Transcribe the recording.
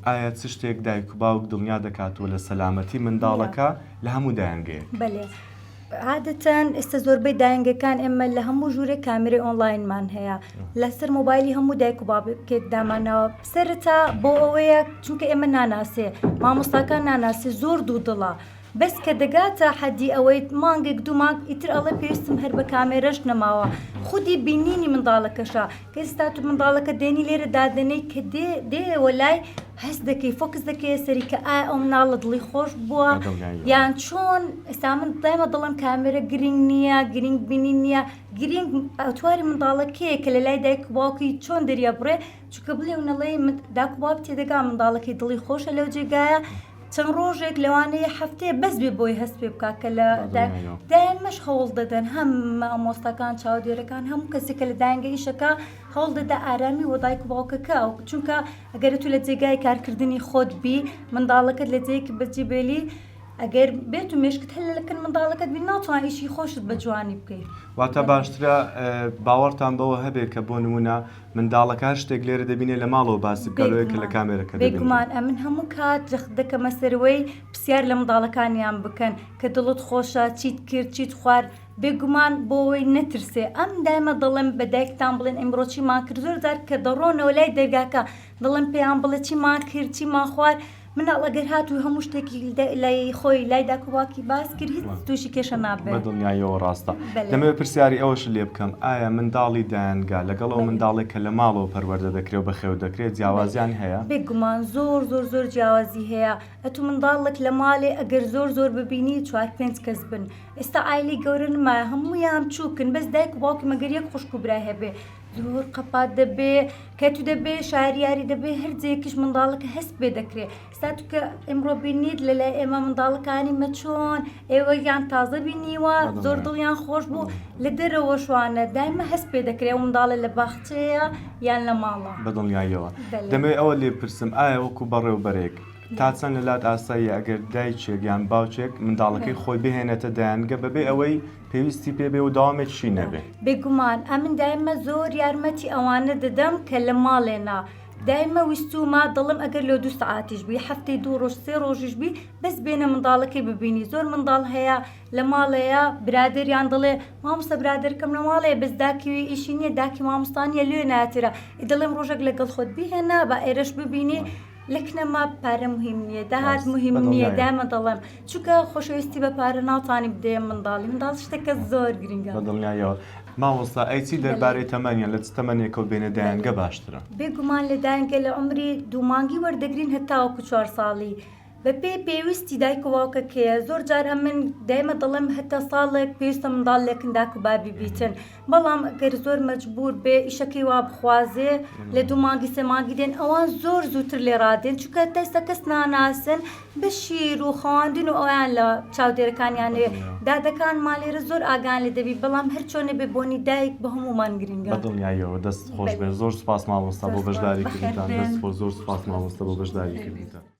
ئایا چ شتێک دایک و باوک دڵنیا دەکاتەوە لە سەلامەتی منداڵەکە لە هەموو دایەنگەیەک؟ بەلێ عادەتەن ئێستا زۆربەی دایەنگەکان ئێمە لە هەموو ژوورێک کامێرەی ئۆنلاینمان هەیە لەسەر مۆبایلی هەموو دایک و باوکێک دامانناوە سەرەتا بۆ ئەوەیە چونکە ئێمە ناناسێ مامۆستاکان ناناسێ زۆر دوودڵە بەس کە دەگاتە حەدی ئەوەی مانگێک دوو مانگ ئیتر ئەڵێ پێویستم هەر بە کامێرەش نەماوە خودی بینینی منداڵەکەشە کە ئێستا تو منداڵەکە دێنی لێرە دادەنێی کە دێ دێیەوە لای هەست دەکەی فۆکس دەکەیە سەری کە ئایا ئەو مناڵە دڵی خۆش بووە یان چۆن ئێستا من دایمە دڵم کامێرە گرنگ نییە گرنگ بینین نییە گرنگ ئەتواری منداڵەکەیە کە لە لای دایک و باوکی چۆن دەریا بڕێ چونکە بڵێ و نەڵێ داک و باوک تێدەگا منداڵەکەی دڵی خۆشە لەو جێگایە چەند ڕۆژێک لەوانەیە هەفتەیە بەس بێ بۆی هەست پێ بکات کە لە دایانمەش هەوڵ دەدەن هەم مامۆستاکان چاودێرەکان هەموو کەسێک کە لە دایەنگە ئیشەکە هەوڵ دەدا ئارامی وە دایک و باوکەکە چونکە ئەگەر تو لە جێگای کارکردنی خۆت بی منداڵەکەت لە جێیەکی بەجێ بێلی ئەگەر بێت و مێشکت هەر لەکن منداڵەکەت بی ناتوان ئیشی خۆشت بە جوانی بکەی. واتە باشترە باوەڕتان بەوە هەبێ کە بۆ نمونە منداڵەکە هەر شتێک لێرە دەبینێ لە ماڵەوە باسی بکا لەوەی کە لە کامێرەکە دەبینێ. بێگومان ئەمن هەموو کات جەخت دەکەمە سەروەی پرسیار لە منداڵەکانیان بکەن کە دڵت خۆشە چیت کرد چیت خوارد بێگومان بۆ ئەوەی نەترسێ ئەم دایمە دەڵێم بە دایکتان بڵێن ئیمڕۆ چیمان کرد زۆر جار کە دەڕۆنەوە لای دەرگاکە دەڵێم پێیان بڵێ چیمان کرد چیمان خوارد مناڵ ئەگەر هاتوو هەموو شتێکی لای خۆی لای داک و باوکی باس کرد هیچ تووشی کێشە نابێت. بە دڵنیاییەوە ڕاستە. دەمەوێت پرسیاری ئەوەشت لێ بکەم ئایا منداڵی دایەنگا لەگەڵ ئەو منداڵێک کە لە ماڵەوە پەروەردە دەکرێ و بەخێو دەکرێت جیاوازیان هەیە؟ بێگومان زۆر زۆر زۆر جیاوازی هەیە ئەتوو منداڵێک لە ماڵێ ئەگەر زۆر زۆر ببینی چوار پێنج کەس بن ئێستا عایلەی گەورە نمایە هەموویان بچووکن بەس دایک و باوکی مەگەر یەک خوشک و برای هەبێ زۆر قەپات دەبێ کە تو دەبێ شاریاری دەبێ هەر جێیەکیش منداڵەکە هەست پێ دەکرێ ئێستا تو کە ئیمڕۆ بینیت لە لای ئێمە منداڵەکانی مە چۆن ئێوە یان تازە بینیوە زۆر دڵیان خۆش بوو لە دەرەوە شوانە دایمە هەست پێ دەکرێ ئەو منداڵە لە باخچەیە یان لە ماڵە. بە دڵنیاییەوە دەمەوێت ئەوە لێ بپرسم ئایا وەکو بەڕێوبەرێک تا چەند لەلات ئاساییە ئەگەر دایکێک یان باوکێک منداڵەکەی خۆی بهێنێتە دایەنگە بەبێ ئەوەی پێویستی پێ بێ و داوامێکیشی نەبێ؟ بێگومان ئەمن دایمە زۆر یارمەتی ئەوانە دەدەم کە لە ماڵێنا دایمە ویستومە دەڵێم ئەگەر لۆ دوو سەعاتیش بی هەفتەی دوو ڕۆژ سێ ڕۆژیش بی بەس بێنە منداڵەکەی ببینی زۆر منداڵ هەیە لە ماڵەیە برادەریان دەڵێ مامۆستا برادەرکەم لە ماڵەیە بەس داکی وی ئیشی نییە داکی مامۆستا نییە لێ ناترە دەڵێم ڕۆژێک لەگەڵ خۆت بیهێنە با ئێرەش ببینی لەکنەما پارە مهم نییە داهات مهم نییە دامە دەڵێم چونکە خۆشەویستی بە پارە ناتوانی بدەیە منداڵی منداڵ شتێکە زۆر گرنگە. بە دڵنیاییەوە مامۆستا ئەی چی دەربارەی تەمەنیان لە چ تەمەنێکەوە بێنە دایەنگە باشترە؟ بێگومان لە دایەنگە لە عومری دوو مانگی وەردەگرین هەتاوەکو چوار ساڵی بەپێی پێویستی دایک و باوکەکەیە زۆر جار ئەمن دایمە دەڵێم هەتا ساڵێک پێویستە منداڵ لەکن داک و بابی بیتن بەڵام گەر زۆر مەجبور بێ ئیشەکەی وا بخوازێ لە دوو مانگی سێ مانگی دێن ئەوان زۆر زووتر لێ ڕادێن چونکە تا ئێستا کەس ناناسن بە شیر و خەواندن و ئەویان لە چاودێرەکانیان نەوێ دادەکانمان لێرە زۆر ئاگان لێ دەبی بەڵام هەر چۆنێ بێ بۆنی دایک بۆ هەموومان گرنگە. بە دڵنیاییەوە دەست خۆش بێ زۆر سوپاس مامۆستا بۆ بەشداری کردنتان دەست خۆش زۆر سوپاس مامۆستا بۆ بەشداری کردنتان.